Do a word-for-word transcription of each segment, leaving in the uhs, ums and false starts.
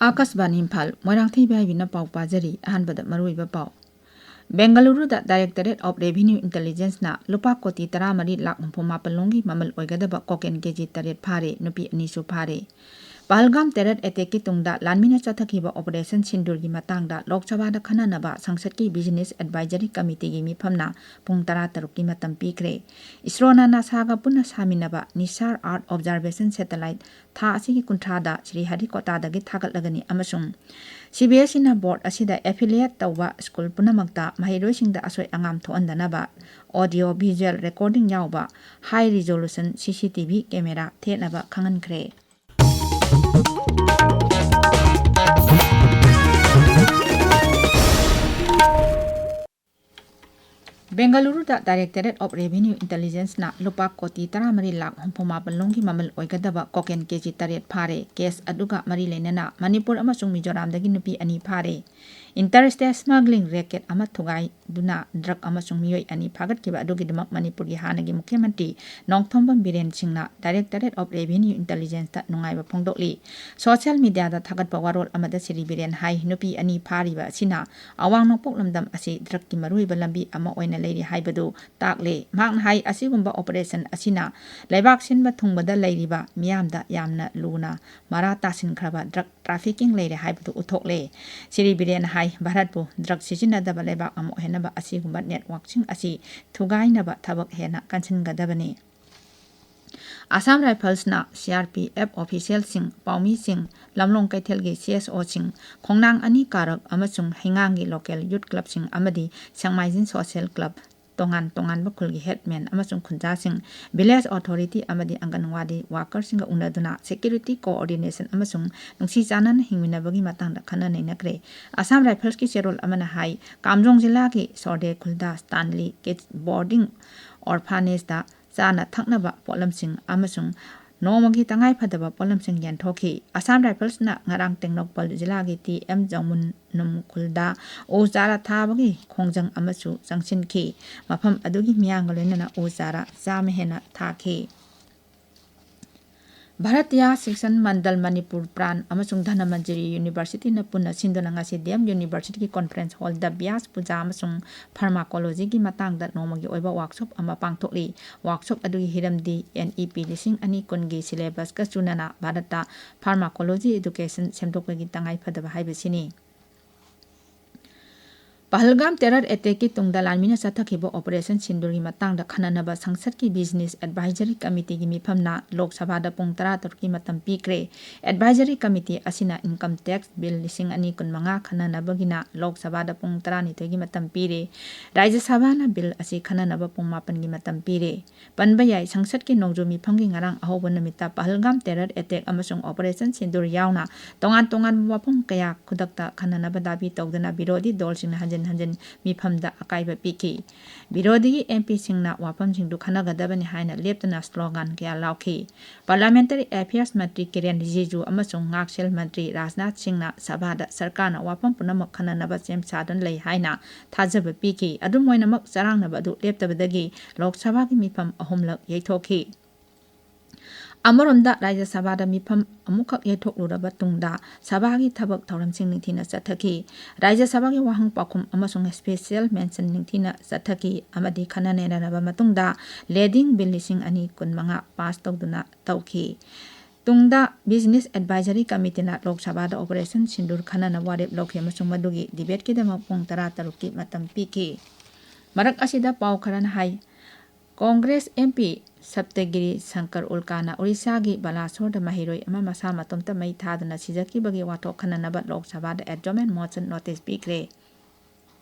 ꯑꯥꯀꯥꯁꯕꯥꯅꯤ ꯏꯝꯐꯥꯜ, ꯃꯣꯏꯔꯥꯡꯊꯦꯝ ꯏꯕꯦꯕꯤꯅ ꯄꯥꯎ ꯄꯥꯖꯔꯤ꯫ ꯑꯍꯥꯟꯕꯗ ꯃꯔꯨꯑꯣꯏꯕ ꯄꯥꯎ꯫ ꯕꯦꯡꯒꯂꯨꯔꯨꯗ Directorate of Revenue Intelligence ꯅ ꯂꯨꯄꯥ ꯀꯣꯇꯤ ꯇꯔꯥꯃꯔꯤ ꯂꯥꯈ ꯍꯨꯝꯐꯨ ꯃꯥꯄꯜ ꯂꯣꯝꯒꯤ ꯃꯃꯜ ꯑꯣꯏꯒꯗꯕ cocaine ꯀꯦꯖꯤ ꯇꯔꯦꯠ ꯐꯥꯔꯦ, ꯅꯨꯄꯤ ꯑꯅꯤꯁꯨ ꯐꯥꯔꯦ꯫ ꯄꯍꯜꯒꯥꯝ terror attack ꯀꯤ ꯇꯨꯡꯗ ꯂꯥꯟꯃꯤꯅ ꯆꯠꯊꯈꯤꯕ Operation ꯁꯤꯟꯗꯨꯔꯒꯤ ꯃꯇꯥꯡꯗ ꯂꯣꯛ ꯁꯚꯥꯗ ꯈꯟꯅꯅꯕ ꯁꯪꯁꯠꯀꯤ Business Advisory Committee ꯒꯤ ꯃꯤꯐꯝꯅ ꯄꯨꯡ ꯇꯔꯥꯇꯔꯨꯛꯀꯤ ꯃꯇꯝ ꯄꯤꯈ꯭ꯔꯦ꯫ ꯏꯁꯔꯣꯅ ꯅꯥꯁꯥꯒ ꯄꯨꯟꯅ ꯁꯥꯃꯤꯟꯅꯕ Nisar Earth Observation Satellite ꯊꯥ ꯑꯁꯤꯒꯤ ꯀꯨꯟꯊ꯭ꯔꯥꯗ ꯁ꯭ꯔꯤꯍꯔꯤꯀꯣꯇꯥꯗꯒꯤ ꯊꯥꯒꯠꯂꯒꯅꯤ ꯑꯃꯁꯨꯡ ꯁꯤ ꯕꯤ ꯑꯦꯁ ꯏꯅ ꯕꯣꯔꯗ ꯑꯁꯤꯗ affiliate ꯇꯧꯕ ꯁ꯭ꯀꯨꯜ ꯄꯨꯝꯅꯃꯛꯇ ꯃꯍꯩꯔꯣꯏꯁꯤꯡꯗ ꯑꯁꯣꯏ ꯑꯉꯥꯝ ꯊꯣꯛꯍꯟꯗꯅꯕ audio visual recording ꯌꯥꯎꯕ high resolution C C T V camera ꯊꯦꯠꯅꯕ ꯈꯪꯍꯟꯈ꯭ꯔꯦ꯫ ꯕꯦꯡꯒꯂꯨꯔꯨꯗ Directorate of Revenue Intelligence ꯅ ꯂꯨꯄꯥ ꯀꯣꯇꯤ ꯇꯔꯥꯃꯔꯤ ꯂꯥꯈ ꯍꯨꯝꯐꯨ ꯃꯥꯄꯜ ꯂꯣꯝꯒꯤ ꯃꯃꯜ ꯑꯣꯏꯒꯗꯕ cocaine ꯀꯦꯖꯤ ꯇꯔꯦꯠ ꯐꯥꯔꯦ꯫ Case ꯑꯗꯨꯒ ꯃꯔꯤ ꯂꯩꯅꯅ ꯃꯅꯤꯄꯨꯔ ꯑꯃꯁꯨꯡ ꯃꯤꯖꯣꯔꯥꯝꯗꯒꯤ ꯅꯨꯄꯤ ꯑꯅꯤ ꯐꯥꯔꯦ꯫ Interstate smuggling racket ꯑꯃ ꯊꯨꯒꯥꯏꯗꯨꯅ drug ꯑꯃꯁꯨꯡ ꯃꯤꯑꯣꯏ ꯑꯅꯤ ꯐꯥꯒꯠꯈꯤꯕ ꯑꯗꯨꯒꯤꯗꯃꯛ ꯃꯅꯤꯄꯨꯔꯒꯤ ꯍꯥꯟꯅꯒꯤ ꯃꯨꯈ꯭ꯌ ꯃꯟꯇ꯭ꯔꯤ ꯅꯣꯡꯊꯣꯝꯕꯝ ꯕꯤꯔꯦꯟ ꯁꯤꯡꯅ Directorate of Revenue Intelligence ꯇ ꯅꯨꯡꯉꯥꯏꯕ ꯐꯣꯡꯗꯣꯛꯂꯤ꯫ Social media ꯗ ꯊꯥꯒꯠꯄ ꯋꯥꯔꯣꯜ ꯑꯃꯗ ꯁ꯭ꯔꯤ ꯕꯤꯔꯦꯟ ꯍꯥꯏ, ꯅꯨꯄꯤ ꯑꯅꯤ ꯐꯥꯔꯤꯕ ꯑꯁꯤꯅ ꯑꯋꯥꯡ ꯅꯣꯡꯄꯣꯛ ꯂꯝꯗꯝ ꯑꯁꯤ drug ꯀꯤ ꯃꯔꯨꯑꯣꯏꯕ ꯂꯝꯕꯤ ꯑꯃ ꯑꯣꯏꯅ ꯂꯩꯔꯤ ꯍꯥꯏꯕꯗꯨ ꯇꯥꯛꯂꯦ꯫ ꯃꯍꯥꯛꯅ ꯍꯥꯏ, ꯑꯁꯤꯒꯨꯝꯕ operation ꯑꯁꯤꯅ ꯂꯩꯕꯥꯛ ꯁꯤꯟꯕ ꯊꯨꯡꯕꯗ ꯂꯩꯔꯤꯕ ꯃꯤꯌꯥꯝꯗ ꯌꯥꯝꯅ ꯂꯨꯅ ꯃꯔꯥ ꯇꯥꯁꯤꯟꯈ꯭ꯔꯕ drug trafficking ꯂꯩꯔꯦ ꯍꯥꯏꯕꯗꯨ ꯎꯠꯊꯣꯛꯂꯦ꯫ ꯁ꯭ꯔꯤ ꯕꯤꯔꯦꯟꯅ ꯍꯥꯏ, ꯚꯥꯔꯠꯄꯨ drug ꯁꯤꯖꯤꯟꯅꯗꯕ ꯂꯩꯕꯥꯛ ꯑꯃ ꯑꯣꯏꯍꯟꯅꯕ ꯑꯁꯤꯒꯨꯝꯕ network ꯁꯤꯡ ꯑꯁꯤ ꯊꯨꯒꯥꯏꯅꯕ ꯊꯕꯛ ꯍꯦꯟꯅ ꯀꯟꯁꯤꯟꯒꯗꯕꯅꯤ꯫ Assam Rifles ꯅ C R P F official ꯁꯤꯡ, ꯄꯥꯎꯃꯤꯁꯤꯡ, ꯂꯝꯂꯣꯡ ꯀꯩꯊꯦꯜꯒꯤ C S O ꯁꯤꯡ, ꯈꯣꯡꯅꯥꯡ ꯑꯅꯤ ꯀꯥꯔꯛ ꯑꯃꯁꯨꯡ ꯍꯩꯉꯥꯡꯒꯤ local youth club ꯁꯤꯡ ꯑꯃꯗꯤ ꯁꯦꯡꯃꯥꯏꯖꯤꯟ social club, ꯇꯣꯉꯥꯟ ꯇꯣꯉꯥꯟꯕ ꯈꯨꯜꯒꯤ headman ꯑꯃꯁꯨꯡ ꯈꯨꯟꯖꯥꯁꯤꯡ, village authority ꯑꯃꯗꯤ ꯑꯪꯒꯟꯋꯥꯗꯤ worker ꯁꯤꯡꯒ ꯎꯅꯗꯨꯅ security coordination ꯑꯃꯁꯨꯡ ꯅꯨꯡꯁꯤ ꯆꯥꯟꯅꯅ ꯍꯤꯡꯃꯤꯟꯅꯕꯒꯤ ꯃꯇꯥꯡꯗ ꯈꯟꯅ ꯅꯩꯅꯈ꯭ꯔꯦ꯫ Assam Rifles ꯀꯤ ꯆꯦꯔꯣꯜ ꯑꯃꯅ ꯍꯥꯏ, ꯀꯥꯝꯖꯣꯡ ꯖꯤꯂꯥꯒꯤ ꯁꯣꯔꯗꯦ ꯈꯨꯜꯗꯥ Stanley Kids Boarding Orphanage ꯇ ꯆꯥꯅ ꯊꯛꯅꯕ ꯄꯣꯠꯂꯝꯁꯤꯡ ꯑꯃꯁꯨꯡ ꯅꯣꯡꯃꯒꯤ ꯇꯉꯥꯏꯐꯗꯕ ꯄꯣꯠꯂꯝꯁꯤꯡ ꯌꯦꯟꯊꯣꯛꯈꯤ꯫ Assam Rifles ꯅ ꯉꯔꯥꯡ ꯇꯦꯡꯅꯧꯄꯜ ꯖꯤꯂꯥꯒꯤ T M ꯖꯧꯃꯨꯟꯅꯨꯝ ꯈꯨꯜꯗ ꯎ ꯆꯥꯔꯥ ꯊꯥꯕꯒꯤ ꯈꯣꯡꯖꯪ ꯑꯃꯁꯨ ꯆꯪꯁꯤꯟꯈꯤ꯫ ꯃꯐꯝ ꯑꯗꯨꯒꯤ ꯃꯤꯌꯥꯝꯒ ꯂꯣꯏꯅꯅ ꯎ ꯆꯥꯔꯥ ꯆꯥꯝꯃ ꯍꯦꯟꯅ ꯊꯥꯈꯤ꯫ ꯚꯥꯔꯇꯤꯌꯥ ꯁꯤꯛꯁꯟ ꯃꯟꯗꯜ, ꯃꯅꯤꯄꯨꯔ ꯄ꯭ꯔꯥꯟ ꯑꯃꯁꯨꯡ ꯙꯅꯃꯟꯖꯔꯤ ꯌꯨꯅꯤꯚꯔꯁꯤꯇꯤꯅ ꯄꯨꯟꯅ ꯁꯤꯟꯗꯨꯅ ꯉꯁꯤ ꯗꯤ ꯑꯦꯝ ꯌꯨꯅꯤꯚꯔꯁꯤꯇꯤꯒꯤ ꯀꯣꯟꯐꯔꯦꯟꯁ ꯍꯣꯜꯗ ꯕ꯭ꯌꯥꯁ ꯄꯨꯖꯥ ꯑꯃꯁꯨꯡ ꯐꯥꯔꯃꯥꯀꯣꯂꯣꯖꯤꯒꯤ ꯃꯇꯥꯡꯗ ꯅꯣꯡꯃꯒꯤ ꯑꯣꯏꯕ ꯋꯥꯔꯛꯁꯣꯞ ꯑꯃ ꯄꯥꯡꯊꯣꯛꯂꯤ꯫ ꯋꯥꯔꯛꯁꯣꯞ ꯑꯗꯨꯒꯤ ꯍꯤꯔꯝꯗꯤ ꯑꯦꯟ ꯏ ꯄꯤ ꯂꯤꯁꯤꯡ ꯑꯅꯤ ꯀꯨꯟꯒꯤ ꯁꯤꯂꯦꯕꯁꯀ ꯆꯨꯅꯅ ꯚꯥꯔꯠꯇ ꯐꯥꯔꯃꯥꯀꯣꯂꯣꯖꯤ ꯑꯦꯗꯨꯀꯦꯁꯟ ꯁꯦꯝꯗꯣꯛꯄꯒꯤ ꯇꯉꯥꯏꯐꯗꯕ ꯍꯥꯏꯕꯁꯤꯅꯤ꯫ ꯄꯍꯜꯒꯥꯝ ꯇꯦꯔꯔ ꯑꯦꯇꯦꯛꯀꯤ ꯇꯨꯡꯗ ꯂꯥꯟꯃꯤꯅ ꯆꯠꯊꯈꯤꯕ ꯑꯣꯄꯔꯦꯁꯟ ꯁꯤꯟꯗꯨꯔꯒꯤ ꯃꯇꯥꯡꯗ ꯈꯟꯅꯅꯕ ꯁꯪꯁꯠꯀꯤ ꯕꯤꯖꯤꯅꯦꯁ ꯑꯦꯗꯚꯥꯏꯖꯔꯤ ꯀꯃꯤꯇꯤꯒꯤ ꯃꯤꯐꯝꯅ ꯂꯣꯛ ꯁꯚꯥꯗ ꯄꯨꯡ ꯇꯔꯥꯇꯔꯨꯛꯀꯤ ꯃꯇꯝ ꯄꯤꯈ꯭ꯔꯦ꯫ ꯑꯦꯗꯚꯥꯏꯖꯔꯤ ꯀꯃꯤꯇꯤ ꯑꯁꯤꯅ ꯏꯟꯀꯝ ꯇꯦꯛꯁ ꯕꯤꯜ ꯂꯤꯁꯤꯡ ꯑꯅꯤ ꯀꯨꯟꯃꯉꯥ ꯈꯟꯅꯅꯕꯒꯤꯅ ꯂꯣꯛ ꯁꯚꯥꯗ ꯄꯨꯡ ꯇꯔꯥꯅꯤꯊꯣꯏꯒꯤ ꯃꯇꯝ ꯄꯤꯔꯦ꯫ ꯔꯥꯖ꯭ꯌ ꯁꯚꯥꯅ ꯕꯤꯜ ꯑꯁꯤ ꯈꯟꯅꯅꯕ ꯄꯨꯡ ꯃꯥꯄꯟꯒꯤ ꯃꯇꯝ ꯄꯤꯔꯦ꯫ ꯄꯟꯕ ꯌꯥꯏ, ꯁꯪꯁꯠꯀꯤ ꯅꯣꯡꯖꯨ ꯃꯤꯐꯝꯒꯤ ꯉꯔꯥꯡ ꯑꯍꯧꯕ ꯅꯨꯃꯤꯠꯇ ꯄꯍꯜꯒꯥꯝ ꯇꯦꯔꯔ ꯑꯦꯇꯦꯛ ꯑꯃꯁꯨꯡ ꯑꯣꯄꯔꯦꯁꯟ ꯁꯤꯟꯗꯨꯔ ꯌꯥꯎꯅ ꯇꯣꯉꯥꯟ ꯇꯣꯉꯥꯟꯕ ꯋꯥꯐꯝ ꯀꯌꯥ ꯈꯨꯗꯛꯇ ꯈꯟꯅꯅꯕ ꯗꯥꯕꯤ ꯇꯧꯗꯨꯅ ꯕꯤꯔꯣꯙꯤ ꯗꯣꯜꯁꯤꯡꯅ ꯍꯟꯖꯤꯟ ꯍꯟꯖꯤꯟ ꯃꯤꯐꯝꯗ ꯑꯀꯥꯏꯕ ꯄꯤꯈꯤ꯫ ꯕꯤꯔꯣꯙꯤꯒꯤ ꯑꯦꯝ ꯄꯤꯁꯤꯡꯅ ꯋꯥꯐꯝꯁꯤꯡꯗꯨ ꯈꯟꯅꯒꯗꯕꯅꯤ ꯍꯥꯏꯅ ꯂꯦꯞꯇꯅ ꯁ꯭ꯂꯣꯒꯥꯟ ꯀꯌꯥ ꯂꯥꯎꯈꯤ꯫ ꯄꯥꯔꯂꯤꯌꯥꯃꯦꯟꯇꯔꯤ ꯑꯦꯐꯤꯌꯔꯁ ꯃꯟꯇ꯭ꯔꯤ ꯀꯤꯔꯦꯟ ꯔꯤꯖꯤꯖꯨ ꯑꯃꯁꯨꯡ ꯉꯥꯛꯁꯦꯜ ꯃꯟꯇ꯭ꯔꯤ ꯔꯥꯖꯅꯥꯊ ꯁꯤꯡꯅ ꯁꯚꯥꯗ ꯁꯔꯀꯥꯔꯅ ꯋꯥꯐꯝ ꯄꯨꯝꯅꯃꯛ ꯈꯟꯅꯅꯕ ꯁꯦꯝ ꯁꯥꯗꯨꯅ ꯂꯩ ꯍꯥꯏꯅ ꯊꯥꯖꯕ ꯄꯤꯈꯤ꯫ ꯑꯗꯨꯝ ꯑꯣꯏꯅꯃꯛ, ꯆꯔꯥꯡꯅꯕ ꯑꯗꯨ ꯂꯦꯞꯇꯕꯗꯒꯤ ꯂꯣꯛ ꯁꯚꯥꯒꯤ ꯃꯤꯐꯝ ꯑꯍꯨꯝꯂꯛ ꯌꯩꯊꯣꯛꯈꯤ꯫ ꯑꯃꯔꯣꯝꯗ, ꯔꯥꯖ꯭ꯌ ꯁꯚꯥꯗ ꯃꯤꯐꯝ ꯑꯃꯨꯛꯈꯛ ꯌꯩꯊꯣꯛꯂꯨꯔꯕ ꯇꯨꯡꯗ ꯁꯚꯥꯒꯤ ꯊꯕꯛ ꯊꯧꯔꯝꯁꯤꯡ ꯅꯤꯡꯊꯤꯅ ꯆꯠꯊꯈꯤ꯫ ꯔꯥꯖ꯭ꯌ ꯁꯚꯥꯒꯤ ꯋꯥꯍꯪ ꯄꯥꯎꯈꯨꯝ ꯑꯃꯁꯨꯡ ꯁ꯭ꯄꯦꯁꯤꯌꯦꯜ ꯃꯦꯟꯁꯟ ꯅꯤꯡꯊꯤꯅ ꯆꯠꯊꯈꯤ ꯑꯃꯗꯤ ꯈꯟꯅ ꯅꯩꯅꯔꯕ ꯃꯇꯨꯡꯗ ꯂꯦꯗꯤꯡ ꯕꯤꯜ ꯂꯤꯁꯤꯡ ꯑꯅꯤ ꯀꯨꯟꯃꯉꯥ ꯄꯥꯁ ꯇꯧꯗꯨꯅ ꯇꯧꯈꯤ꯫ ꯇꯨꯡꯗ ꯕꯤꯖꯤꯅꯦꯁ ꯑꯦꯗꯚꯥꯏꯖꯔꯤ ꯀꯃꯤꯇꯤꯅ ꯂꯣꯛ ꯁꯚꯥꯗ ꯑꯣꯄꯔꯦꯁꯟ ꯁꯤꯟꯗꯨꯔ ꯈꯟꯅꯅꯕ ꯋꯥꯔꯦꯞ ꯂꯧꯈꯤ ꯑꯃꯁꯨꯡ ꯃꯗꯨꯒꯤ ꯗꯤꯕꯦꯠꯀꯤꯗꯃꯛ ꯄꯨꯡ ꯇꯔꯥꯇꯔꯨꯛꯀꯤ ꯃꯇꯝ ꯄꯤꯈꯤ꯫ ꯃꯔꯛ ꯑꯁꯤꯗ ꯄꯥꯎ ꯈꯔꯅ ꯍꯥꯏ, ꯀꯣꯡꯒ꯭ꯔꯦꯁ ꯑꯦꯝ ꯄꯤ ꯁꯞꯇꯒꯤꯔꯤ ꯁꯪꯀꯔ ꯎꯜꯀꯥꯅ ꯑꯣꯔꯤꯁꯥꯒꯤ ꯕꯂꯥꯁꯣꯔꯗ ꯃꯍꯩꯔꯣꯏ ꯑꯃ ꯃꯁꯥ ꯃꯇꯣꯝꯇ ꯃꯩ ꯊꯥꯗꯨꯅ ꯁꯤꯖꯈꯤꯕꯒꯤ ꯋꯥꯊꯣꯛ ꯈꯟꯅꯅꯕ ꯂꯣꯛ ꯁꯚꯥꯗ ꯑꯦꯗꯖꯣꯔꯟꯃꯦꯟ ꯃꯣꯁꯟ ꯅꯣꯇꯤꯁ ꯄꯤꯈ꯭ꯔꯦ꯫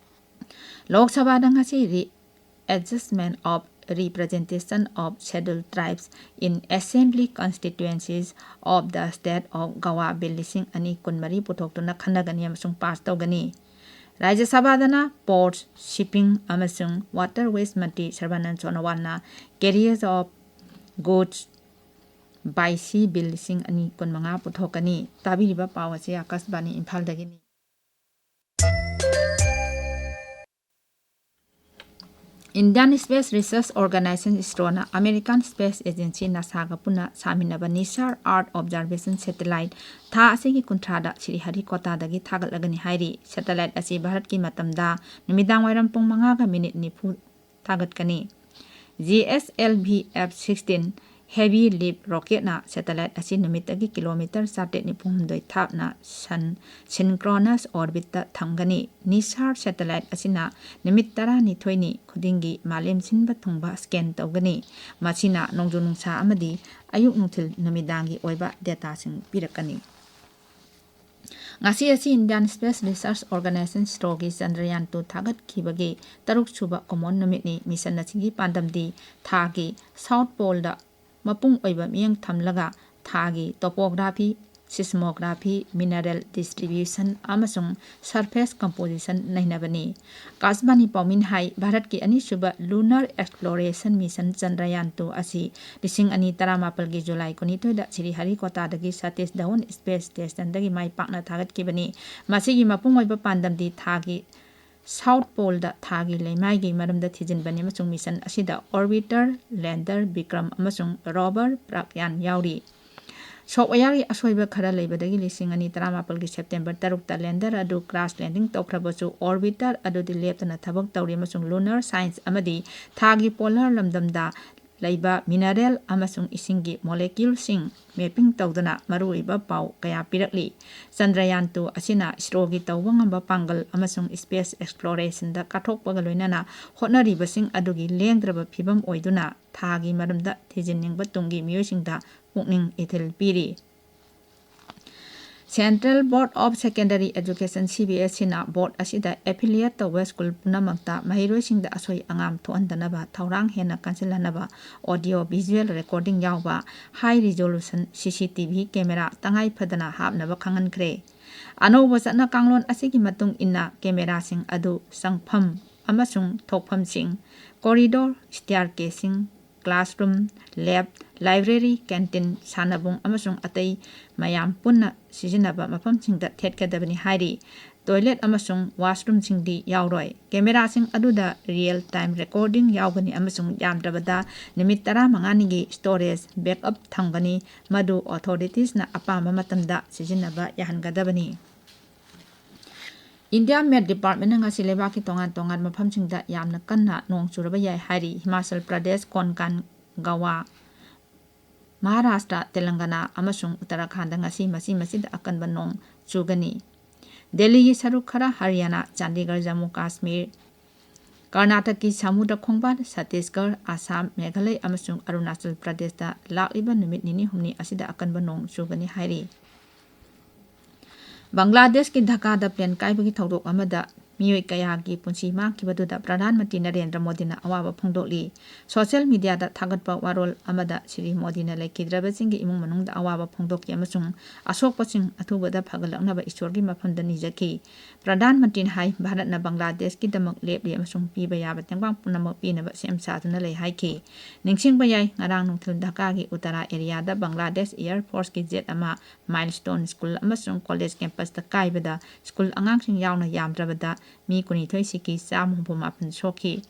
ꯂꯣꯛ ꯁꯚꯥꯗ ꯉꯁꯤ Readjustment of Representation of Scheduled Tribes in Assembly Constituencies of the State of Goa Bill ꯂꯤꯁꯤꯡ ꯑꯅꯤ ꯀꯨꯟꯃꯔꯤ ꯄꯨꯊꯣꯛꯇꯨꯅ ꯈꯟꯅꯒꯅꯤ ꯑꯃꯁꯨꯡ ꯄꯥꯁ ꯇꯧꯒꯅꯤ꯫ ꯔꯥꯖ꯭ꯌ ꯁꯚꯥꯗꯅ Ports, Shipping ꯑꯃꯁꯨꯡ Waterways Mantri ꯁꯔꯕꯥꯅꯟꯗ ꯁꯣꯅꯣꯋꯥꯜꯅ Carriage of Goods by Sea Bill ꯂꯤꯁꯤꯡ ꯑꯅꯤ ꯀꯨꯟꯃꯉꯥ ꯄꯨꯊꯣꯛꯀꯅꯤ꯫ ꯇꯥꯕꯤꯔꯤꯕ ꯄꯥꯎ ꯑꯁꯤ ꯑꯥꯀꯥꯁꯕꯥꯅꯤ ꯏꯝꯐꯥꯜꯗꯒꯤꯅꯤ꯫ Indian Space Research Organization, ISROꯅ American Space Agency, NASAꯒ ꯄꯨꯟꯅ ꯁꯥꯃꯤꯟꯅꯕ NISAR Earth Observation Satellite ꯊꯥ ꯑꯁꯤꯒꯤ ꯀꯨꯟꯊ꯭ꯔꯥꯗ ꯁ꯭ꯔꯤꯍꯔꯤꯀꯣꯇꯥꯗꯒꯤ ꯊꯥꯒꯠꯂꯒꯅꯤ ꯍꯥꯏꯔꯤ꯫ Satellite ꯑꯁꯤ ꯚꯥꯔꯠꯀꯤ ꯃꯇꯝꯗ ꯅꯨꯃꯤꯗꯥꯡ ꯋꯥꯏꯔꯝ ꯄꯨꯡ ꯃꯉꯥꯒ ꯃꯤꯅꯤꯠ ꯅꯤꯐꯨ ꯊꯥꯒꯠꯀꯅꯤ꯫ G S L V F sixteen heavy lift rocketꯅ satellite ꯑꯁꯤ ꯅꯨꯃꯤꯠꯇꯒꯤ ꯀꯤꯂꯣꯃꯤꯇꯔ ꯆꯥꯇ꯭ꯔꯦꯠ ꯅꯤꯐꯨ ꯍꯨꯝꯗꯣꯏ ꯊꯥꯞꯅ ꯁꯟ-, synchronous orbitꯇ ꯊꯝꯒꯅꯤ꯫ NISAR satellite ꯑꯁꯤꯅ ꯅꯨꯃꯤꯠ ꯇꯔꯥꯅꯤꯊꯣꯏꯅꯤ ꯈꯨꯗꯤꯡꯒꯤ ꯃꯥꯂꯦꯝ ꯁꯤꯟꯕ ꯊꯨꯡꯕ scan ꯇꯧꯒꯅꯤ꯫ ꯃꯁꯤꯅ ꯅꯣꯡꯖꯨ ꯅꯨꯡꯁꯥ ꯑꯃꯗꯤ ꯑꯌꯨꯛ ꯅꯨꯡꯊꯤꯜ ꯅꯨꯃꯤꯗꯥꯡꯒꯤ ꯑꯣꯏꯕ dataꯁꯤꯡ ꯄꯤꯔꯛꯀꯅꯤ꯫ ꯉꯁꯤ ꯑꯁꯤ Indian Space Research Organization, ISROꯒꯤ Chandrayaan two ꯊꯥꯒꯠꯈꯤꯕꯒꯤ ꯇꯔꯨꯛ ꯁꯨꯕ common ꯅꯨꯃꯤꯠꯅꯤ꯫ Mission ꯑꯁꯤꯒꯤ ꯄꯥꯟꯗꯝꯗꯤ ꯊꯥꯒꯤ South Poleꯗ ꯃꯄꯨꯡ ꯑꯣꯏꯕ ꯃꯤꯠꯌꯦꯡ ꯊꯝꯂꯒ ꯊꯥꯒꯤ topography, seismography, mineral distribution ꯑꯃꯁꯨꯡ surface composition ꯅꯩꯅꯕꯅꯤ꯫ ꯑꯀꯥꯁꯕꯥꯅꯤ ꯄꯥꯎꯃꯤꯅ ꯍꯥꯏ, ꯚꯥꯔꯠꯀꯤ ꯑꯅꯤꯁꯨꯕ Lunar Exploration Mission Chandrayaan two ꯑꯁꯤ ꯂꯤꯁꯤꯡ ꯑꯅꯤ ꯇꯔꯥꯃꯥꯄꯜꯒꯤ July ꯀꯨꯟꯅꯤꯊꯣꯏꯗ ꯁ꯭ꯔꯤꯍꯔꯤꯀꯣꯇꯥꯗꯒꯤ ꯁꯇꯤꯁ ꯙꯋꯟ Space Stationꯗꯒꯤ ꯃꯥꯏ ꯄꯥꯛꯅ ꯊꯥꯒꯠꯈꯤꯕꯅꯤ꯫ ꯃꯁꯤꯒꯤ ꯃꯄꯨꯡ ꯑꯣꯏꯕ ꯄꯥꯟꯗꯝꯗꯤ ꯊꯥꯒꯤ South Poleꯗ ꯊꯥꯒꯤ ꯂꯩꯃꯥꯏꯒꯤ ꯃꯔꯝꯗ ꯊꯤꯖꯤꯟꯕꯅꯤ ꯑꯃꯁꯨꯡ mission ꯑꯁꯤꯗ orbiter, lander Vikram ꯑꯃꯁꯨꯡ rover Pragyan ꯌꯥꯎꯔꯤ꯫ Softwareꯒꯤ ꯑꯁꯣꯏꯕ ꯈꯔ ꯂꯩꯕꯗꯒꯤ ꯂꯤꯁꯤꯡ ꯑꯅꯤ ꯇꯔꯥꯃꯥꯄꯜꯒꯤ September ꯇꯔꯨꯛꯇ lander ꯑꯗꯨ crash landing ꯇꯧꯈ꯭ꯔꯕꯁꯨ, orbiter ꯑꯗꯨꯗꯤ ꯂꯦꯞꯇꯅ ꯊꯕꯛ ꯇꯧꯔꯤ ꯑꯃꯁꯨꯡ lunar science ꯑꯃꯗꯤ ꯊꯥꯒꯤ polar ꯂꯝꯗꯝꯗ ꯂꯩꯕ mineral ꯑꯃꯁꯨꯡ ꯏꯁꯤꯡꯒꯤ moleculeꯁꯤꯡ mapping ꯇꯧꯗꯨꯅ ꯃꯔꯨꯑꯣꯏꯕ ꯄꯥꯎ ꯀꯌꯥ ꯄꯤꯔꯛꯂꯤ꯫ Chandrayaan two ꯑꯁꯤꯅ ISROꯒꯤ ꯇꯧꯕ ꯉꯝꯕ ꯄꯥꯡꯒꯜ ꯑꯃꯁꯨꯡ space explorationꯗ ꯀꯠꯊꯣꯛꯄꯒ ꯂꯣꯏꯅꯅ ꯍꯣꯠꯅꯔꯤꯕꯁꯤꯡ ꯑꯗꯨꯒꯤ ꯂꯦꯡꯗ꯭ꯔꯕ ꯐꯤꯕꯝ ꯑꯣꯏꯗꯨꯅ ꯊꯥꯒꯤ ꯃꯔꯝꯗ ꯊꯤꯖꯤꯟꯅꯤꯡꯕ ꯇꯨꯡꯒꯤ ꯃꯤꯑꯣꯏꯁꯤꯡꯗ ꯄꯨꯛꯅꯤꯡ ꯏꯊꯤꯜ ꯄꯤꯔꯤ꯫ Central Board of Secondary Education, CBSEꯅ board ꯑꯁꯤꯗ affiliate ꯇꯧꯕ school ꯄꯨꯝꯅꯃꯛꯇ ꯃꯍꯩꯔꯣꯏꯁꯤꯡꯗ ꯑꯁꯣꯏ ꯑꯉꯥꯝ ꯊꯣꯛꯍꯟꯗꯅꯕ ꯊꯧꯔꯥꯡ ꯍꯦꯟꯅ ꯀꯟꯁꯤꯜꯍꯟꯅꯕ audio visual recording ꯌꯥꯎꯕ high resolution CCTV camera ꯇꯉꯥꯏ ꯐꯗꯅ ꯍꯥꯞꯅꯕ ꯈꯪꯍꯟꯈ꯭ꯔꯦ꯫ ꯑꯅꯧꯕ ꯆꯠꯅ ꯀꯥꯡꯂꯣꯟ ꯑꯁꯤꯒꯤ ꯃꯇꯨꯡ ꯏꯟꯅ cameraꯁꯤꯡ ꯑꯗꯨ ꯆꯪꯐꯝ ꯑꯃꯁꯨꯡ ꯊꯣꯛꯐꯝꯁꯤꯡ, corridor, staircaseꯁꯤꯡ, classroom, lab, library, canteen, ꯁꯥꯟꯅꯕꯨꯡ ꯑꯃꯁꯨꯡ ꯑꯇꯩ ꯃꯌꯥꯝ ꯄꯨꯟꯅ ꯁꯤꯖꯤꯟꯅꯕ ꯃꯐꯝꯁꯤꯡꯗ ꯊꯦꯠꯀꯗꯕꯅꯤ ꯍꯥꯏꯔꯤ꯫ ꯇꯣꯏꯂꯦꯠ ꯑꯃꯁꯨꯡ ꯋꯥꯁꯔꯨꯝꯁꯤꯡꯗꯤ ꯌꯥꯎꯔꯣꯏ꯫ ꯀꯦꯃꯦꯔꯥꯁꯤꯡ ꯑꯗꯨꯗ real time recording ꯌꯥꯎꯒꯅꯤ ꯑꯃꯁꯨꯡ ꯌꯥꯝꯗ꯭ꯔꯕꯗ ꯅꯨꯃꯤꯠ ꯇꯔꯥꯃꯉꯥꯅꯤꯒꯤ storage backup ꯊꯝꯒꯅꯤ, ꯃꯗꯨ authorities ꯅ ꯑꯄꯥꯝꯕ ꯃꯇꯝꯗ ꯁꯤꯖꯤꯟꯅꯕ ꯌꯥꯍꯟꯒꯗꯕꯅꯤ꯫ India Met Department ꯅ ꯉꯁꯤ ꯂꯩꯕꯥꯛꯀꯤ ꯇꯣꯉꯥꯟ ꯇꯣꯉꯥꯟꯕ ꯃꯐꯝꯁꯤꯡꯗ ꯌꯥꯝꯅ ꯀꯟꯅ ꯅꯣꯡ ꯆꯨꯔꯕ ꯌꯥꯏ ꯍꯥꯏꯔꯤ꯫ ꯍꯤꯃꯥꯆꯜ ꯄ꯭ꯔꯗꯦꯁ, ꯀꯣꯟꯀꯥꯟ, ꯒꯋꯥ, ꯃꯍꯥꯔꯥꯁꯇ꯭ꯔ, ꯇꯦꯂꯪꯒꯅꯥ ꯑꯃꯁꯨꯡ ꯎꯠꯇꯔꯥꯈꯥꯟꯗ ꯉꯁꯤ ꯃꯆꯤ ꯃꯆꯤꯗ ꯑꯀꯟꯕ ꯅꯣꯡ ꯆꯨꯒꯅꯤ꯫ ꯗꯦꯜꯂꯤꯒꯤ ꯁꯔꯨꯛ ꯈꯔ, ꯍꯔꯤꯌꯥꯅꯥ, ꯆꯥꯟꯗꯤꯒꯔ, ꯖꯝꯃꯨ ꯀꯥꯁꯃꯤꯔ, ꯀꯔꯅꯥꯇꯀꯒꯤ ꯁꯃꯨꯗ꯭ꯔ ꯈꯣꯡꯕꯥꯜ, ꯁꯠꯇꯤꯁꯒꯔ, ꯑꯁꯥꯝ, ꯃꯦꯘꯥꯂꯌ ꯑꯃꯁꯨꯡ ꯑꯔꯨꯅꯥꯆꯜ ꯄ꯭ꯔꯗꯦꯁꯇ ꯂꯥꯛꯂꯤꯕ ꯅꯨꯃꯤꯠ ꯅꯤꯅꯤ ꯍꯨꯝꯅꯤ ꯑꯁꯤꯗ ꯑꯀꯟꯕ ꯅꯣꯡ ꯆꯨꯒꯅꯤ ꯍꯥꯏꯔꯤ꯫ ꯕꯪꯒ꯭ꯂꯥꯗꯦꯁꯀꯤ ꯙꯥꯀꯥꯗ plane ꯀꯥꯏꯕꯒꯤ ꯊꯧꯗꯣꯛ ꯑꯃꯗ ꯃꯤꯑꯣꯏ ꯀꯌꯥꯒꯤ ꯄꯨꯟꯁꯤ ꯃꯥꯡꯈꯤꯕꯗꯨꯗ ꯄ꯭ꯔꯙꯥꯟ ꯃꯟꯇ꯭ꯔꯤ ꯅꯔꯦꯟꯗ꯭ꯔ ꯃꯣꯗꯤꯅ ꯑꯋꯥꯕ ꯐꯣꯡꯗꯣꯛꯂꯤ꯫ Social media ꯗ ꯊꯥꯒꯠꯄ ꯋꯥꯔꯣꯜ ꯑꯃꯗ ꯁ꯭ꯔꯤ ꯃꯣꯗꯤꯅ ꯂꯩꯈꯤꯗ꯭ꯔꯕꯁꯤꯡꯒꯤ ꯏꯃꯨꯡ ꯃꯅꯨꯡꯗ ꯑꯋꯥꯕ ꯐꯣꯡꯗꯣꯛꯈꯤ ꯑꯃꯁꯨꯡ ꯑꯁꯣꯛꯄꯁꯤꯡ ꯑꯊꯨꯕꯗ ꯐꯒꯠꯂꯛꯅꯕ ꯏꯁ꯭ꯋꯔꯒꯤ ꯃꯐꯝꯗ ꯅꯤꯖꯈꯤ꯫ ꯄ꯭ꯔꯙꯥꯟ ꯃꯟꯇ꯭ꯔꯤꯅ ꯍꯥꯏ, ꯚꯥꯔꯠꯅ ꯕꯪꯒ꯭ꯂꯥꯗꯦꯁꯀꯤꯗꯃꯛ ꯂꯦꯞꯂꯤ ꯑꯃꯁꯨꯡ ꯄꯤꯕ ꯌꯥꯕ ꯇꯦꯡꯕꯥꯡ ꯄꯨꯝꯅꯃꯛ ꯄꯤꯅꯕ ꯁꯦꯝ ꯁꯥꯗꯨꯅ ꯂꯩ ꯍꯥꯏꯈꯤ꯫ ꯅꯤꯡꯁꯤꯡꯕ ꯌꯥꯏ, ꯉꯔꯥꯡ ꯅꯨꯡꯊꯤꯜ ꯙꯥꯀꯥꯒꯤ ꯎꯇꯔꯥ area ꯗ ꯕꯪꯒ꯭ꯂꯥꯗꯦꯁ Air Force ꯀꯤ jet ꯑꯃ Milestone School ꯑꯃꯁꯨꯡ college campus ꯇ ꯀꯥꯏꯕꯗ school ꯑꯉꯥꯡꯁꯤꯡ ꯌꯥꯎꯅ ꯌꯥꯝꯗ꯭ꯔꯕꯗ ꯃꯤ ꯀꯨꯟꯅꯤꯊꯣꯏ ꯁꯤꯈꯤ, ꯆꯥꯝꯃ ꯍꯨꯝꯐꯨ ꯃꯥꯄꯟ ꯁꯣꯛꯈꯤ꯫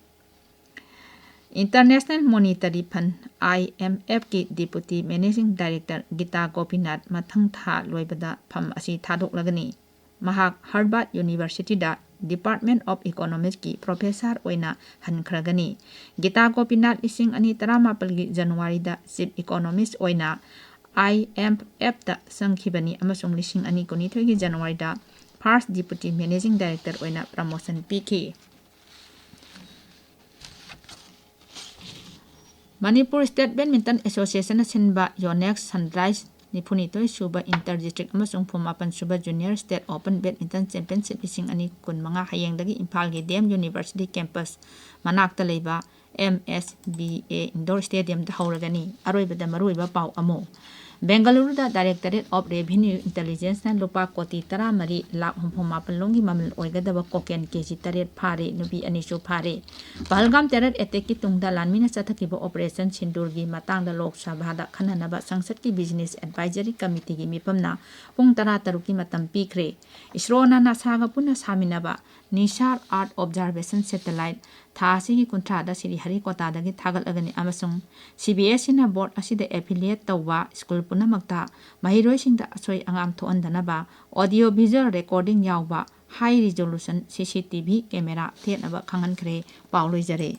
International Monetary Fund, I M F ꯀꯤ Deputy Managing Director guitar Gopinath ꯃꯊꯪ ꯊꯥ ꯂꯣꯏꯕꯗ ꯐꯝ ꯑꯁꯤ ꯊꯥꯗꯣꯛꯂꯒꯅꯤ꯫ ꯃꯍꯥꯛ Harvard University the Department of Economics ꯀꯤ professor ꯑꯣꯏꯅ ꯍꯟꯈ꯭ꯔꯒꯅꯤ꯫ ꯒꯤꯇꯥ ꯒꯣꯄꯤꯅꯥꯊ ꯂꯤꯁꯤꯡ ꯑꯅꯤ ꯇꯔꯥꯃꯥꯄꯜꯒꯤ ꯖꯅꯋꯥꯔꯤꯗ chief economist ꯑꯣꯏꯅ I M F ꯇ ꯆꯪꯈꯤꯕꯅꯤ ꯑꯃꯁꯨꯡ ꯂꯤꯁꯤꯡ ꯑꯅꯤ ꯀꯨꯟꯅꯤꯊꯣꯏꯒꯤ ꯖꯅꯋꯥꯔꯤꯗ first deputy managing director ꯑꯣꯏꯅ promotion ꯄꯤꯈꯤ꯫ ꯃꯅꯤꯄꯨꯔ State Badminton Association ꯅ ꯁꯤꯟꯕ Yonex Sunrise ꯅꯤꯐꯨꯅꯤꯊꯣꯏ ꯁꯨꯕ Inter District ꯑꯃꯁꯨꯡ ꯍꯨꯝꯐꯨ ꯃꯥꯄꯟ ꯁꯨꯕ Junior State Open Badminton Championship ꯂꯤꯁꯤꯡ ꯑꯅꯤ ꯀꯨꯟꯃꯉꯥ ꯍꯌꯦꯡꯗꯒꯤ ꯏꯝꯐꯥꯜꯒꯤ D M University campus ꯃꯅꯥꯛꯇ ꯂꯩꯕ M S B A Indoor Stadium ꯗ ꯍꯧꯔꯒꯅꯤ꯫ ꯑꯔꯣꯏꯕꯗ ꯃꯔꯨꯑꯣꯏꯕ ꯄꯥꯎ ꯑꯃꯨꯛ꯫ ꯕꯦꯡꯒꯂꯨꯔꯨꯗ Directorate of Revenue Intelligenceꯅ ꯂꯨꯄꯥ ꯀꯣꯇꯤ ꯇꯔꯥꯃꯔꯤ ꯂꯥꯈ ꯍꯨꯝꯐꯨ ꯃꯥꯄꯜ ꯂꯣꯝꯒꯤ ꯃꯃꯜ ꯑꯣꯏꯒꯗꯕ cocaine ꯀꯦꯖꯤ ꯇꯔꯦꯠ ꯐꯥꯔꯦ꯫ ꯅꯨꯄꯤ ꯑꯅꯤꯁꯨ ꯐꯥꯔꯦ꯫ ꯄꯍꯜꯒꯥꯝ terror attackꯀꯤ ꯇꯨꯡꯗ ꯂꯥꯟꯃꯤꯅ ꯆꯠꯊꯈꯤꯕ Operation Sindoorꯒꯤ ꯃꯇꯥꯡꯗ ꯂꯣꯛ ꯁꯚꯥꯗ ꯈꯟꯅꯅꯕ ꯁꯪꯁꯠꯀꯤ Business Advisory Committeeꯒꯤ ꯃꯤꯐꯝꯅ ꯄꯨꯡ ꯇꯔꯥ ꯇꯔꯨꯛꯀꯤ ꯃꯇꯝ ꯄꯤꯈ꯭ꯔꯦ꯫ ꯏꯁꯔꯣꯅ ꯅꯥꯁꯥꯒ ꯄꯨꯟꯅ ꯁꯥꯃꯤꯟꯅꯕ Nisar Earth Observation Satellite ꯊꯥ ꯑꯁꯤꯒꯤ ꯀꯨꯟꯊ꯭ꯔꯥꯗ ꯁ꯭ꯔꯤꯍꯔꯤꯀꯣꯇꯥꯗꯒꯤ ꯊꯥꯒꯠꯂꯒꯅꯤ ꯑꯃꯁꯨꯡ CBSEꯅ board ꯑꯁꯤꯗ affiliate ꯇꯧꯕ school ꯄꯨꯝꯅꯃꯛꯇ ꯃꯍꯩꯔꯣꯏꯁꯤꯡꯗ ꯑꯁꯣꯏ ꯑꯉꯥꯝ ꯊꯣꯛꯍꯟꯗꯅꯕ audio visual recording ꯌꯥꯎꯕ high resolution CCTV camera ꯊꯦꯠꯅꯕ ꯈꯪꯍꯟꯈ꯭ꯔꯦ꯫ ꯄꯥꯎ ꯂꯣꯏꯖꯔꯦ꯫